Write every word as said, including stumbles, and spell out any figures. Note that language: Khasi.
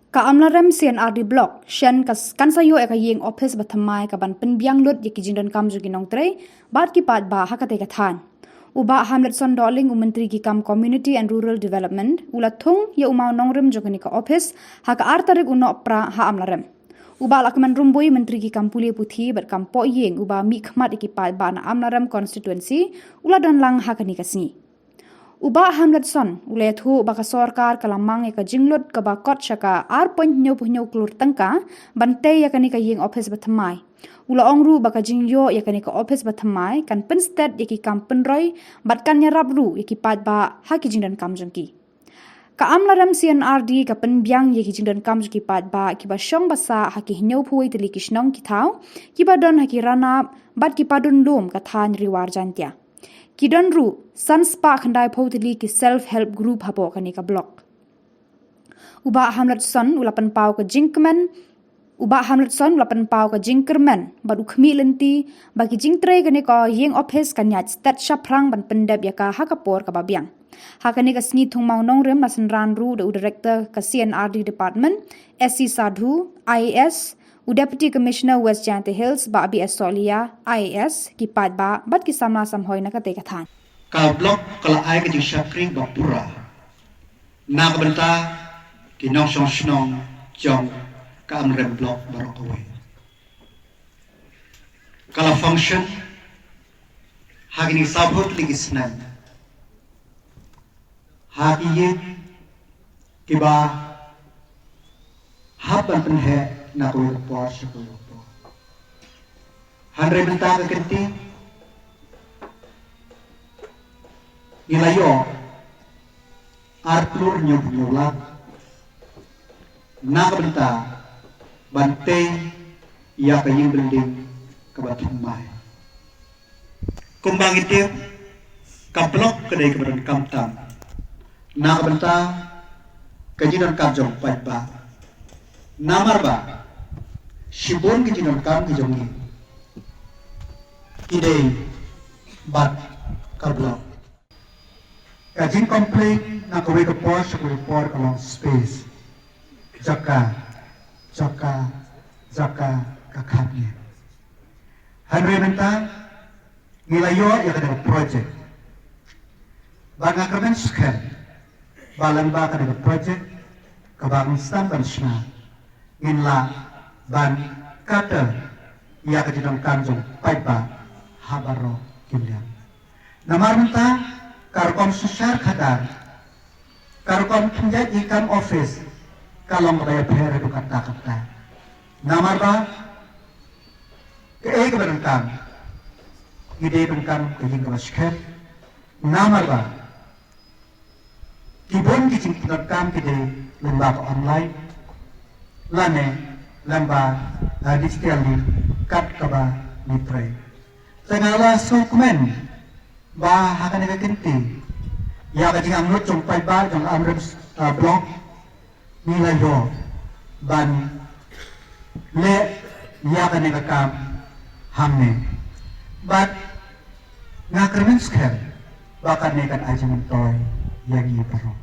Ka Amlarem C&RD Block shen ka s- kan sa ïoh ïa ka ïing ophis ba thymmai ka ban pynbiang lut ïa ki jingdonkam jong ki nongtrei bad ki paidbah ha katei ka thaiñ. U Bah Hamletson Dohling, u Myntri ki kam Community and Rural Development, u la thung ïa u mawnongrim jong kane ka ophis ha ka ar tarik u Nohprah ha Amlarem. U Bah Lahkmen Rymbui, Myntri ki kam Pule Puthi bad kam Pohïing, uba mihkhmat ïa ki paidbah na Amlarem Constituency, u la don lang ha kane ka sngi. U Bah Hamletson u la ïathuh ba ka sorkar ka la mang ïa ka jinglut kaba kot sha ka ar point hynñiew phew hynñiew klur tyngka ban tei ïa kane ka ïing ophis ba thymmai. U la ong ruh ba ka jingïoh ïa kane ka ophis ba thymmai kan pynsted ïa ki kam pynroi bad kan ïarap ruh ïa ki paidbah ha ki jingdonkam jong ki. Ka Amlarem C&RD ka pynbiang ïa ki jingdonkam jong ki paidbah kiba shong ba sah ha ki hynñiew phew wei tylli ki shnong ki thaw, kiba don ha ki ranab bad ki padun lum ka thaiñ Ri War Jaiñtia. Ki don ruh san spah khyndai phew tylli ki self help group hapoh kane ka block. U Bah Hamletson u la pynpaw ka jingkmen, u Bah Hamletson u la pynpaw ka jingkyrmen bad u khmih lynti ba ki jingtrei kane ka ïing ophis kan ïaid stet shaphrang ban pyndep ïa ka ha ka por kaba biang. Ha kane ka sngi thung mawnongrim la synran ruh da u Director ka C&RD Department, S C Sadhu, I A S, u Deputy Commissioner West Jaintia Hills, Bah B S Sohliya, I A S, ki paidbah bad ki samla samhoi na katei ka thaiñ. Ka block ka la ai ka jingshakri ba pura na ka bynta ki nongshong shnong jong ka Amlarem Block baroh kawei. Ka la function ha kine saw phew tylli ki snem ha ki ïing kiba hap ban pynheh na kawei ka por sha kawei ka por. Hynrei mynta ka kynti ngi la ïoh ar klur hynñiew phew hynñiew lak na ka bynta ban tei ïa ka ïing building kaba thymmai. Kumba ngi tip, ka block ka dei kaba donkam tam na ka bynta ka jingdonkam jong paidbah. Namar ba shibun ki jingdonkam ki jong ngi ki dei bad ka block. Ka jingcomplain na kawei ka por sha kawei ka por ka long space. Jaka, jaka, jaka ka khapngiah. Hynrei mynta ngi la ïoh ïa kane ka project. Bad nga kyrmen skhem ba lyngba kane ka project kaba ngi sdang ban shna, ngin lah ban cater ïa ka jingdonkam jong paidbah ha baroh ki liang. Namar mynta ka rukom synshar khadar, ka rukom pynïaid ïing kam office ka long kaba ïapher haduh katta katta. Namar ba kaei kaba donkam, ngi dei ban kam ka ïing kaba skhem. Namar ba ki bun ki jingpyndonkam ki dei lyngba ka online lane lyngba, uh, digital link kat kaba ngi trei. Te nga la sngewkmen ba ha kane ka kynti ïa ka jingangnud jong paidbah jong Amlarem, uh, Block ngi la ïoh ban leh ïa kane ka kam hangne. Bad nga kyrmen skhem ba kane kan ai jingmyntoi ïa ngi baroh.